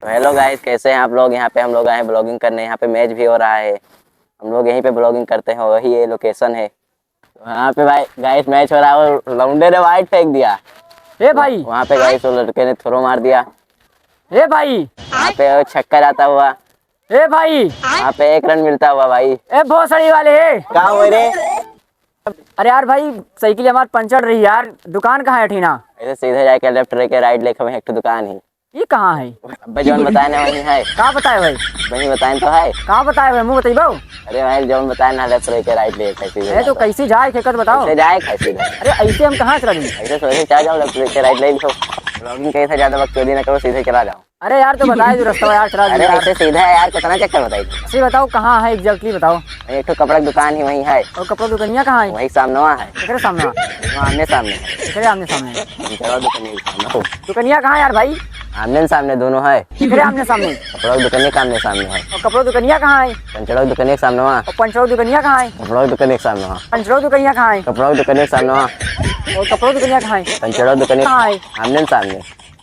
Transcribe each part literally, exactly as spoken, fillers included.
तो hello guys, कैसे हैं आप लोग? यहाँ पे हम लोग आए हैं vlogging करने। यहाँ पे match भी हो रहा है, हम लोग यहीं पे vlogging करते हैं, वही ये location है। तो यहाँ पे भाई guys, match हो रहा है और लौंडे ने wide फेंक दिया। ए भाई। वहाँ पे guys, वो लड़के ने throw मार दिया। ए भाई। वहाँ पे छक्का जाता हुआ। ए भाई। वहाँ पे एक run मिलता हुआ भाई। ए भोसड़ी वाले। का हो रे? अरे यार भाई, साइकिल हमार puncture रही यार, दुकान कहाँ है ठीना? ऐसे सीधे जाके left लेके right लेके वहीं एक ठो दुकान है। ये कहाँ है? अबे जौन बताए ना वहीं है। का बताए भाई? वहीं बताए तो है। का बताए भाई, मुँह बताइबो? अरे भाई जौन बताए ना left लेके right लेके सीधे अरे तो जाओ। कैसे जाए के कद बताओ? कैसे जाए कैसे जाए? अरे ऐसे हम कहाँ चला जाएंगे? ऐसे सोचे चला जाओ left लेके right ले लो। Vlogging कैसे ज्यादा बकचोदी ना करो, सीधे चला जाओ। अरे यार, तो बताए जो रास्ता यार, चला अरे यार। ऐसे सीधा है यार, कितना चक्कर बताई तू? ऐसे बताओ, कहाँ है exactly बताओ। एक ठो कपड़ा की दुकान ही वहीं है। और कपड़ा दुकनिया कहाँ है? वहीं सामने है। एकरे सामने? वहाँ आमने सामने है। एकरे आमने सामने। पंचरवा दुकनिया के सामने। दुकनिया कहाँ है यार भाई? आमने सामने दोनों है। एकरे आमने सामने? कपड़ा दुकनिया के आमने सामने है। और कपड़ा दुकनिया कहाँ है? पंचरवा दुकनिया के सामने वहाँ। और पंचरवा दुकनिया कहाँ है? कपड़ा दुकनिया के सामने वहाँ। पंचरवा दुकनिया कहाँ है? कपड़ा दुकनिया के सामने वहाँ। और कपड़ा दुकनिया कहाँ है? पंचरवा दुकनिया कहाँ है? आमने सामने।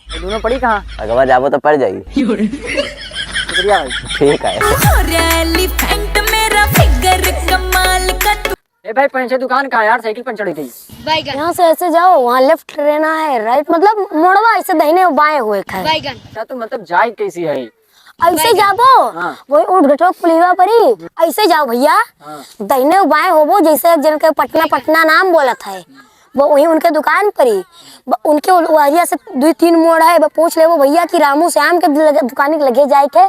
ये दोनों पड़ी कहाँ? अगवा जाबो तो पड़ जाई। शुक्रिया भाई। ठीक है। और एलिफेंट मेरा फिगर कमाल का तू। ए भाई, पंचर दुकान कहाँ यार? साइकिल पंचर हुई गई। बैगन। यहाँ से ऐसे जाओ, वहाँ left लेना है, right, मतलब मोड़वा ऐसे दाहिने बाएं हुए खाए। बैगन। अच्छा, तो मतलब जाए कैसी है? ऐसे बैगन। जाबो, हाँ। वही ऊंट घटवा पुलिवा परी, ऐसे जाओ भैया, हाँ। दाहिने बाएं होबो, जैसे एक जन के पटना, पटना नाम बोलत है। वो वहीं उनके दुकान पर ही, ब-, उनके उल-, वहरिया से दुई तीन मोड़ है, ब-, पूछ लेबो भैया कि रामू श्याम के लगे, दुकान के लगे जाए के,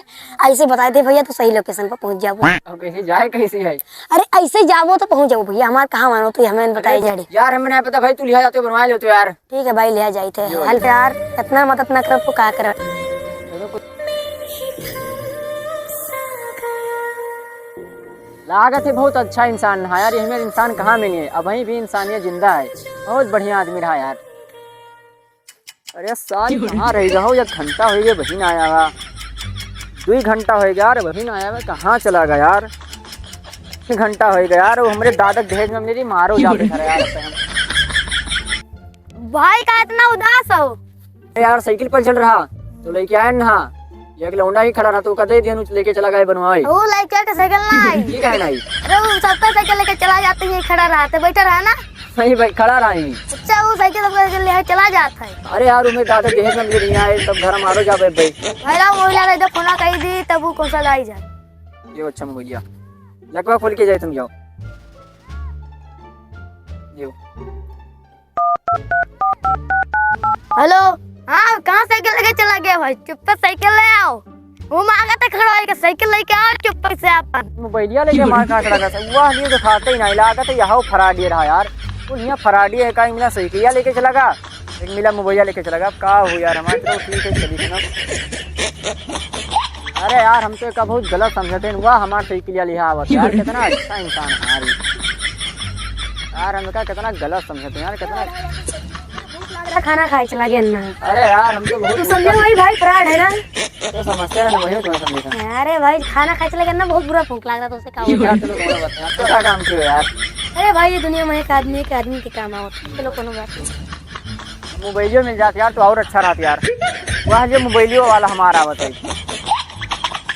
ऐसे बताए थे भैया, तो सही location पर पहुँच जाबो। अब कैसे जाए, कैसे है? अरे ऐसे जाबो तो पहुँच जाबो भैया, हमार कहाँ मानो तू, हमें बताए अरे जड़ी। यार, हमें नहीं पता भाई, तू लिया जाते हो, बनवा लेते हो यार। ठीक है भाई, लिया जाए थे। जो हल यार, इतना मदद ना करो तो का करो। लागत है बहुत अच्छा इंसान रहा यार, ये हमें इंसान कहाँ मिली है, अबहीं भी इंसानियत जिंदा है, बहुत बढ़िया आदमी रहा यार। अरे साल कहाँ रह गया हो, एक घंटा हो गया, वही ना आया हुआ, दुई घंटा हो गया यार, वही ना आया हुआ, कहाँ चला गया यार? तीन घंटा हो गया यार, वो हमरे दादा दहेज में मेरी मारो जाते घर यार। भाई का इतना उदास हो? अरे यार, साइकिल पंचर रहा, तो लेके आए ना। एक लौंडा ही खड़ा रहा, तो ओका दे दिया, लेके चला गया बनवाए। वो लड़का के साइकिल ना आई। ठीक है ना आई। अरे, वो सबका साइकिल लेके चला जाते हैं, खड़ा रहा, तो बैठा रहा ना। नहीं भाई, खड़ा रहा ही। अच्छा, वो साइकिल सबका साइकिल लेके चला जाता है। अरे यार, उमें दादा दहेज में मिल रही है, सब घर मारो जाबे भाई। भाई, लाओ, मोबाइल वाला इधर फोन कही दी, तब वो कौन सा लाई जाए। ये अच्छा मोबाइल लिया। लकवा खोल के जाए तुम, जाओ। ये। हेलो। हाँ, कहाँ साइकिल लेके चला गया भाई? चुप्पे साइकिल ले आओ। वो मांगा था खड़ा होके, साइकिल लेके आओ चुप्पे से अपन। मोबाइलिया लेके मार कहाँ चला गया? वह लिए तो खाते ही नहीं, लागत है यह फराडिया रहा यार। वो यहाँ फराडिया है, कहीं मिला साइकिलिया लेके चला गया, एक मिला मोबाइलिया लेके चला गया। अब का हो यार, हमारे तो ठीक है, चली सुनो। अरे यार, हम तो एका बहुत गलत समझते हैं। वाह, हमार साइकिलिया लिहा आवत यार, कितना अच्छा इंसान है यार। यार, हम का कितना गलत समझते हैं यार, कितना भूख लग रहा, खाना खाए चला गया ना। अरे यार, हम तो बहुत तू समझे वही भाई, फ्रॉड है ना? तो समझते हैं ना, वही तो समझते हैं। अरे भाई, खाना खाए चला गया ना, बहुत बुरा भूख लग रहा था, उससे क्या हुआ? यार, चलो, कोनो बात नहीं, आप तो क्या काम किए यार? अरे भाई, ये दुनिया में एक आदमी, एक आदमी के काम आओ। चलो, कोनो बात नहीं। मोबाइलियो मिल जात यार, तो और अच्छा रहत यार। वह जो मोबाइलियो वाला हमारा आवत है।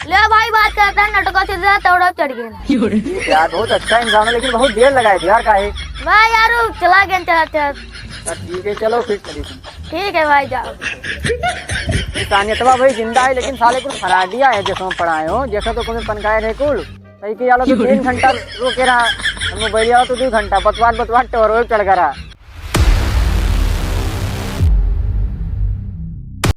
ले भाई, बात करता है, नटका चल रहा, तौड़ा चढ़ गया। यार, बहुत अच्छा इंसान है, लेकिन बहुत देर लगाए थे यार, काहे? वाह यार, वो चला गया, चला, चला। अच्छा, ठीक है, चलो फिर चलिए। ठीक है भाई, जाओ। इंसानियतवा भाई जिंदा है, लेकिन साले कुल फराडिया है, जैसे हम पढ़ाए हो, जैसे तो कोई पनकाए रहे कुल। साइकिल वाला तो तीन घंटा रोके रहा, मोबाइल वाला तो दो घंटा, बतवाट बतवाट टोरो चढ़ गया रहा।